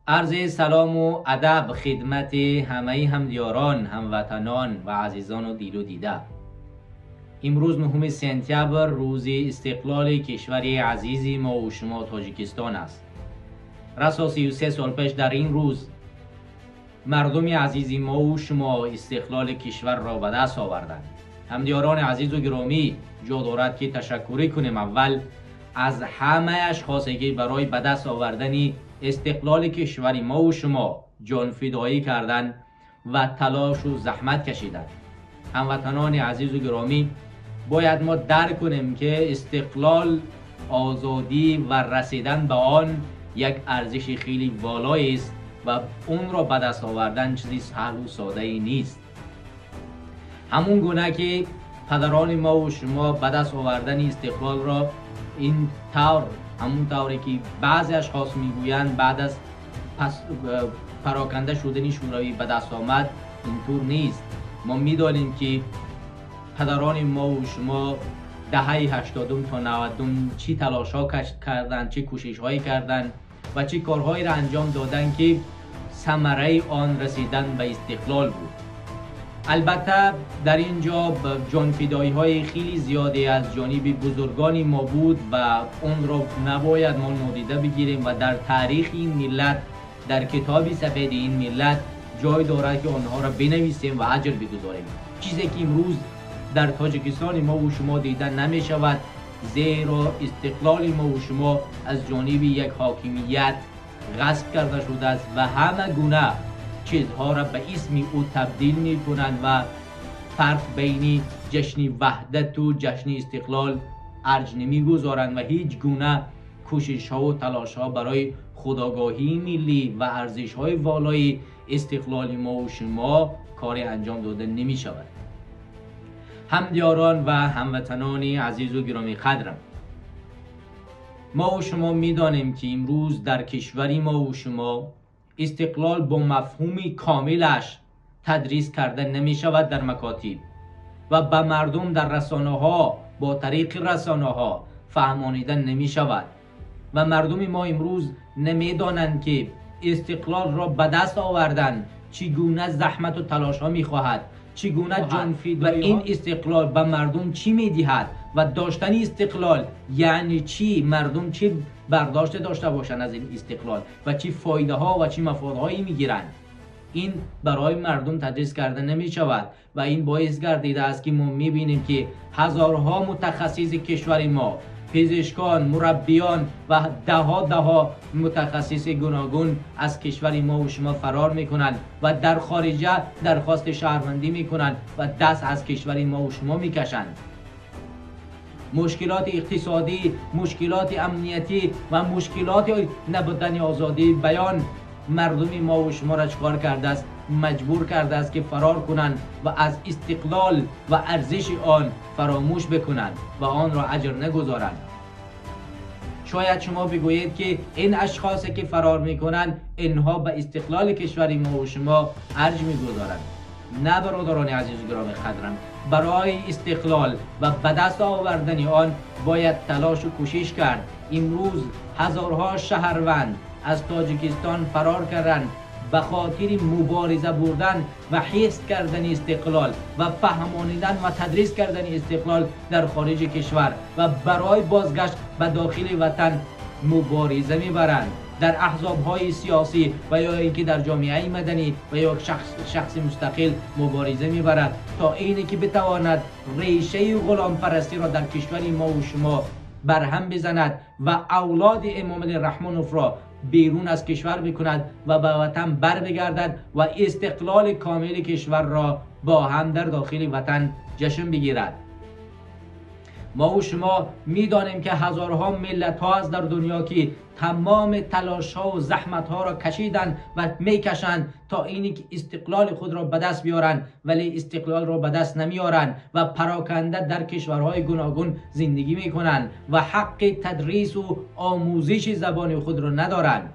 عرض سلام و ادب خدمت همه همدیاران، هموطنان و عزیزان و دیل و دیده. امروز 9 سپتامبر روز استقلال کشور عزیزی ما و شما تاجیکستان است. رسا 33 سال پیش در این روز مردم عزیزی ما و شما استقلال کشور را به دست آوردند. همدیاران عزیز و گرامی، جا دارد که تشکری کنیم اول از همه اشخاصی که برای به دست آوردن استقلال کشور ما و شما جانفدایی کردند و تلاش و زحمت کشیدند. هموطنان عزیز و گرامی، باید ما درک کنیم که استقلال، آزادی و رسیدن به آن یک ارزش خیلی والایی است و اون را به دست آوردن چیزی سهل و ساده ای نیست. همون گونه که پدران ما و شما به دست آوردن استقلال را این طور، همون طوری که بعضی اشخاص میگویند بعد از پس پراکنده شدن شوروی به دست آمد، اینطور نیست. ما میدانیم که پدران ما و شما دهه 80 تا 90 چی تلاش ها کردند، چه کوشش هایی کردند و چه کارهایی را انجام دادند که ثمره آن رسیدن به استقلال بود. البته در اینجا جانفدایی های خیلی زیادی از جانب بزرگان ما بود و اون را نباید ما نادیده بگیریم و در تاریخ این ملت، در کتاب سفید این ملت جای دارد که آنها را بنویسیم و اجر بگذاریم. چیزی که امروز در تاجیکستان ما و شما دیده نمی شود، زیرا استقلال ما و شما از جانب یک حاکمیت غصب کرده شده است و همه گونه چیزها را به اسم او تبدیل می کنند و فرق بین جشن وحدت و جشن استقلال ارج نمی گذارند و هیچ گونه کوشش ها و تلاش ها برای خودآگاهی ملی و ارزش های والای استقلال ما و شما کاری انجام داده نمی شود. همدیاران و هموطنان عزیز و گرامی قدرم، ما و شما می دانیم که امروز در کشوری ما و شما استقلال با مفهوم کاملش تدریس کرده نمی شود در مکاتب و به مردم در رسانه ها با طریق رسانه ها فهمانیده نمی شود و مردم ما امروز نمی دانند که استقلال را به دست آوردن چگونه زحمت و تلاش ها می خواهد، چگونه جانفدایی و این استقلال به مردم چی می دهد و داشتن استقلال یعنی چی، مردم چی برداشت داشته باشند از این استقلال و چی فایده ها و چی مفادهایی میگیرند. این برای مردم تدریس کرده نمی شود و این باعث گردیده است که ما می بینیم که هزارها متخصص کشور ما، پزشکان، مربیان و ده ها متخصص گوناگون از کشور ما و شما فرار میکنند و در خارجه درخواست شهروندی میکنند و دست از کشور ما و شما میکشند. مشکلات اقتصادی، مشکلات امنیتی و مشکلات نبودن آزادی بیان مردم ما و شما را چکار کرده است؟ مجبور کرده است که فرار کنند و از استقلال و ارزش آن فراموش بکنند و آن را اجر نگذارند. شاید شما بگویید که این اشخاصی که فرار میکنند اینها به استقلال کشور ما و شما ارج میگذارند. نه برادران عزیز و گرامی قدرم، برای استقلال و به دست آوردن آن باید تلاش و کوشش کرد. امروز هزارها شهروند از تاجیکستان فرار کردند به خاطر مبارزه بردن و حفظ کردن استقلال و فهمانیدن و تدریس کردن استقلال در خارج کشور و برای بازگشت به داخل وطن مبارزه میبرند. در احزاب های سیاسی و یا اینکه در جامعه مدنی و یا شخص مستقل مبارزه میبرد تا اینی که بتواند ریشه غلام پرستی را در کشور ما و شما برهم بزند و اولاد امام علی رحمانوف را بیرون از کشور بکند و به وطن بر بگردد و استقلال کامل کشور را با هم در داخل وطن جشن بگیرد. ما و شما میدانیم که هزارها ملت ها از در دنیا که تمام تلاش ها و زحمت ها را کشیدن و میکشند تا اینی که استقلال خود را به دست بیارند، ولی استقلال را به دست نمیارند و پراکنده در کشورهای گوناگون زندگی میکنند و حق تدریس و آموزش زبان خود را ندارند.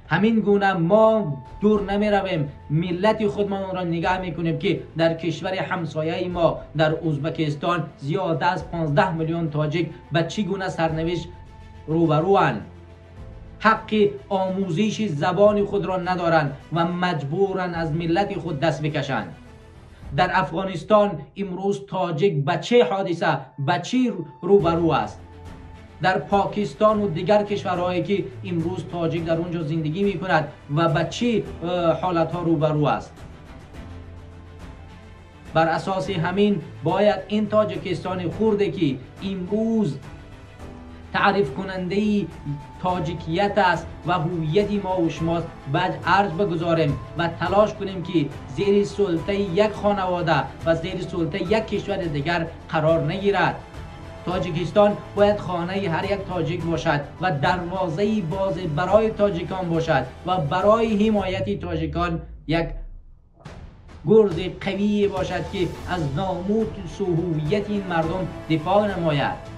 همین گونه ما دور نمی رویم، ملت خودمان را نگاه میکنیم که در کشور همسایه ما در ازبکستان زیاد از 15 میلیون تاجیک به چگونه سرنوشت روبروند. حق آموزش زبان خود را ندارند و مجبورند از ملت خود دست بکشند. در افغانستان امروز تاجیک به چه حادثه، به چه روبرو است؟ در پاکستان و دیگر کشورهایی که امروز تاجیک در اونجا زندگی میکند و به چه حالتها روبرو است؟ بر اساس همین باید این تاجیکستان خورده که امروز تعریف کننده تاجیکیت است و هویت ما و شماست باید ارج بگذاریم و تلاش کنیم که زیر سلطه یک خانواده و زیر سلطه یک کشور دیگر قرار نگیرد. تاجیکستان باید خانه هر یک تاجیک باشد و دروازه باز برای تاجیکان باشد و برای حمایت تاجیکان یک گرز قوی باشد که از ناموس و هویت این مردم دفاع نماید.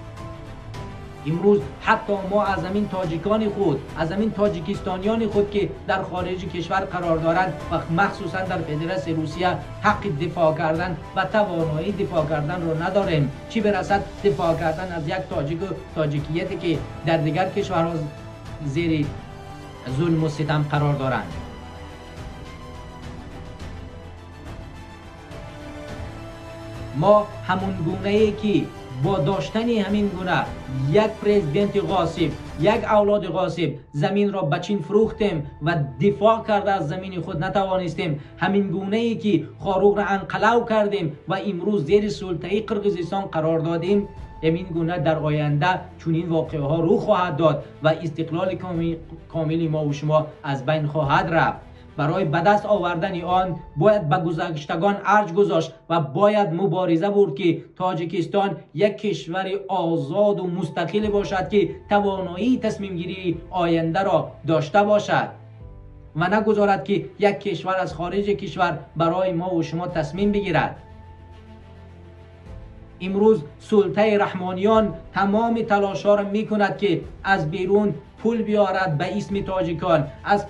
امروز حتی ما از همین تاجیکان خود، از همین تاجیکستانیان خود که در خارج کشور قرار دارند و مخصوصا در فدراسیون روسیه حق دفاع کردن و توانایی دفاع کردن رو نداریم، چی برسد دفاع کردن از یک تاجیک و تاجیکیتی که در دیگر کشورها زیر ظلم و ستم قرار دارند. ما همون گونه ای که با داشتن همین گونه یک پرزیدنت غاصب، یک اولاد غاصب زمین را به چین فروختیم و دفاع کرده از زمین خود نتوانستیم، همین گونه ای که خاروغ را انقلاب کردیم و امروز زیر سلطه قرقیزستان قرار دادیم، همین گونه در آینده چنین واقعه ها رو خواهد داد و استقلال کامل ما و شما از بین خواهد رفت. برای به دست آوردن آن باید به گذشتگان ارج گذاشت و باید مبارزه برد که تاجیکستان یک کشور آزاد و مستقل باشد که توانایی تصمیم گیری آینده را داشته باشد و نگذارد که یک کشور از خارج کشور برای ما و شما تصمیم بگیرد. امروز سلطه رحمانیان تمام تلاش ها را می کند که از بیرون پول بیارد به اسم تاجیکان، از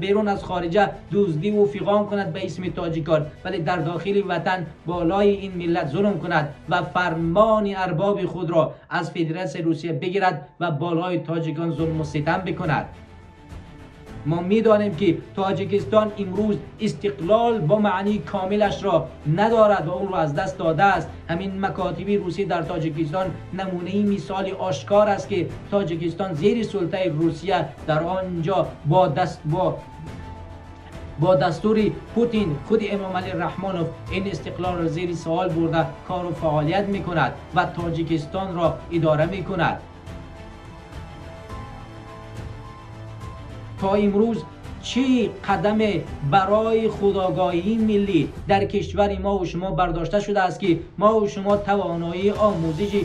بیرون از خارجه دزدی و فیغان کند به اسم تاجیکان، ولی در داخل وطن بالای این ملت ظلم کند و فرمان ارباب خود را از فدراسیون روسیه بگیرد و بالای تاجیکان ظلم و ستم بکند. ما میدانیم که تاجیکستان امروز استقلال با معنی کاملش را ندارد و اون را از دست داده است. همین مکاتب روسی در تاجیکستان نمونه مثال آشکار است که تاجیکستان زیر سلطه روسیه در آنجا با دستور پوتین خود امام علی رحمانوف این استقلال را زیر سوال برده کار و فعالیت میکند و تاجیکستان را اداره میکند. تا امروز چه قدم برای خودآگاهی ملی در کشور ما و شما برداشته شده است که ما و شما توانایی آموزش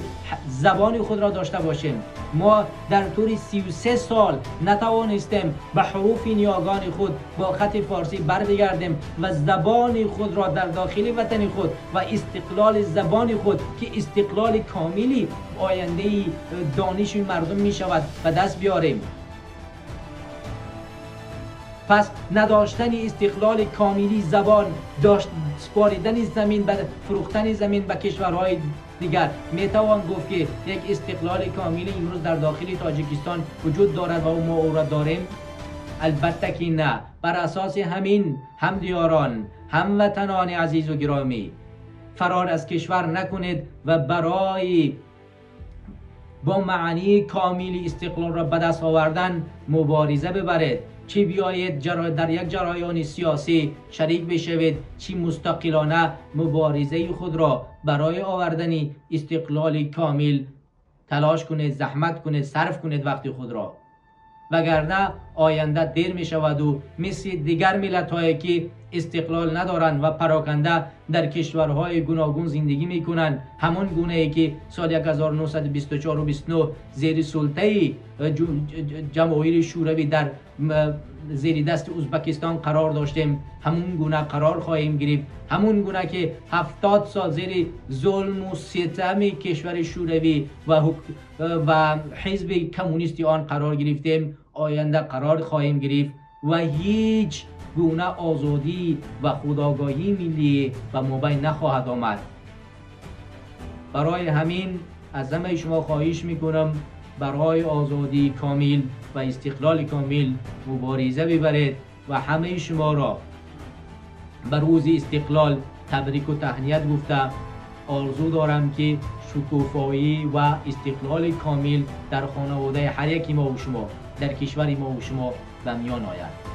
زبان خود را داشته باشیم؟ ما در طول 33 سال نتوانستیم به حروف نیاگان خود با خط فارسی بر بگردیم و زبان خود را در داخل وطن خود و استقلال زبان خود که استقلال کاملی آینده دانش مردم می شود به دست بیاریم. پس نداشتن استقلال کاملی زبان، سپاردن زمین و فروختن زمین به کشورهای دیگر، میتوان گفت که یک استقلال کاملی امروز در داخل تاجیکستان وجود دارد و ما او را داریم؟ البته که نه. بر اساس همین هم دیاران، هموطنان عزیز و گرامی، فرار از کشور نکنید و برای با معنی کاملی استقلال را به دست آوردن مبارزه ببرید. چی بیایید در یک جریان سیاسی شریک بشوید، چی مستقلانه مبارزه خود را برای آوردن استقلال کامل تلاش کنید، زحمت کنید، صرف کنید وقت خود را، وگرنه آینده دیر می شود و مثل دیگر ملت هایی که استقلال ندارند و پراکنده در کشورهای گوناگون زندگی می کنند، همون گونه ای که سال 1924 و 29 زیر سلطه جماهیر شوروی در زیر دست ازبکستان قرار داشتیم، همون گونه قرار خواهیم گرفت. همون گونه که 70 سال زیر ظلم و ستم کشور شوروی و حزب کمونیستی آن قرار گرفتیم، آینده قرار خواهیم گرفت و هیچ گونه آزادی و خودآگاهی ملی و مبین نخواهد آمد. برای همین از همه شما خواهش میکنم барои озодии комил ва истиқлоли комил мубориза бибаред ва ҳамаи шуморо ба рӯзи истиқлол табрику таҳният гуфта, орзу дорам, ки шукуфоӣ ва истиқлоли комил дар хонаводаи ҳар яки мову шумо, дар кишвари мову шумо ба миён ояд.